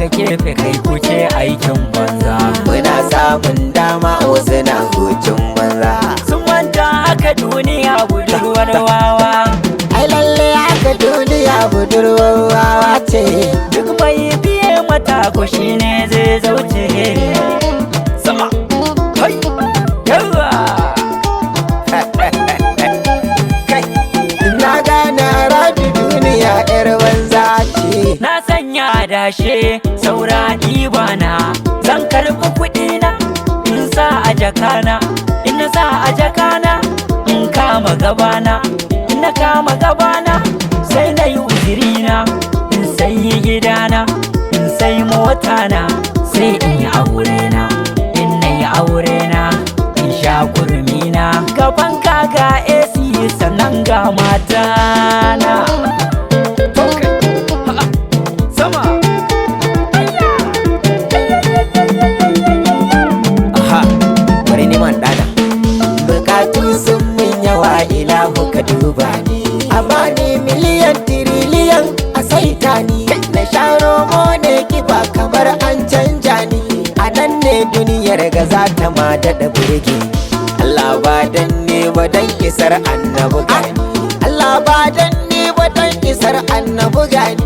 daga gefe kai kuce aikin banza. Muna samun dama wasu na hucin banza. Sun manta haka duniya budurwar wawa. Ai lalle haka duniya budurwar wawa ce. Duk mai biye mata ko shine zai zauce. Sama, hai, yawa. Kai, na gane rabi duniya yar banza ce. Na sanya dashe saura ɗibana. Zan karɓi kuɗina in sa a jakana. In na sa a jakana in kama gabana. In na kama gabana sai na yi uzurina. In sayi gidana, in sai motana, sai in yi aurena. In na yi aurena in sha kurmina. Gaban kaga AC sannan ga matana. Sama. Aha, bari neman ɗana. Bukatu sun min yawa, ilahu ka duba ni. A bani miliyan tiriliyan a saita ni. Na sha romo ne kiba kamar an canja ni. A nan ne duniyar ga za ta ma daɗa burge ni. Allah ba dan ne ba dan isar annabi gani. Allah ba dan ne ba dan isar annabi gani.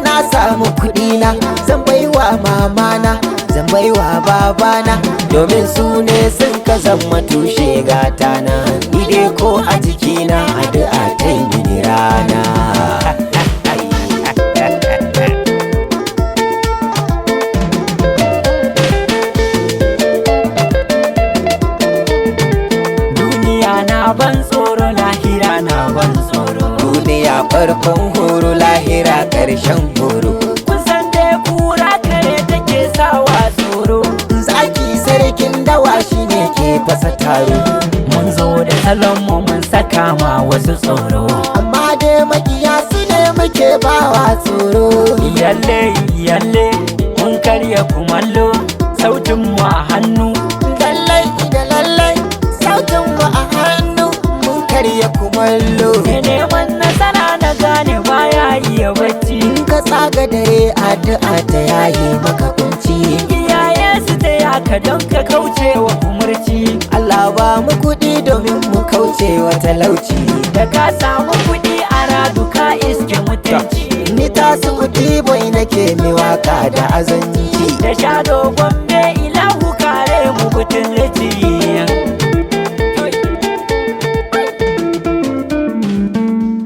Na samu kuɗi na zan baiwa mamana, zan baiwa babana, domin su ne sun ka zama tushe gatana. Ni dai ko a jikina addu'a ta yi mini rana. Duniya na ban tsoro, lahira na ban tsoro. Duniya farkon horo, lahira ƙarshen horo. Kun san dai kura kare take sawa tsoro. Zaki sarkin dawa shine ke fasa taro. Mun zo da salon mu mun saka ma wasu tsoro. Amma dai makiya su ne muke bawa tsoro. Yalle yalle mun karya kumallo, sautin mu a hannu. Lallai da lallai sautin mu a hannu, mun karya kumallo. Mai neman nasara na gane baya iya bacci. In ka tsaga dare addu'a ta yayi maka kunci. Iyaye su taya ka don ka kauce wa kumurci. Allah ba mu kuɗi domin mu kauce wa talauci. Da ka samu kuɗi a radu ka iske mutunci. Ni tasu kuɗi boy nake mi waka da azanci. Da sha dogon me ilahu kare mu butulci.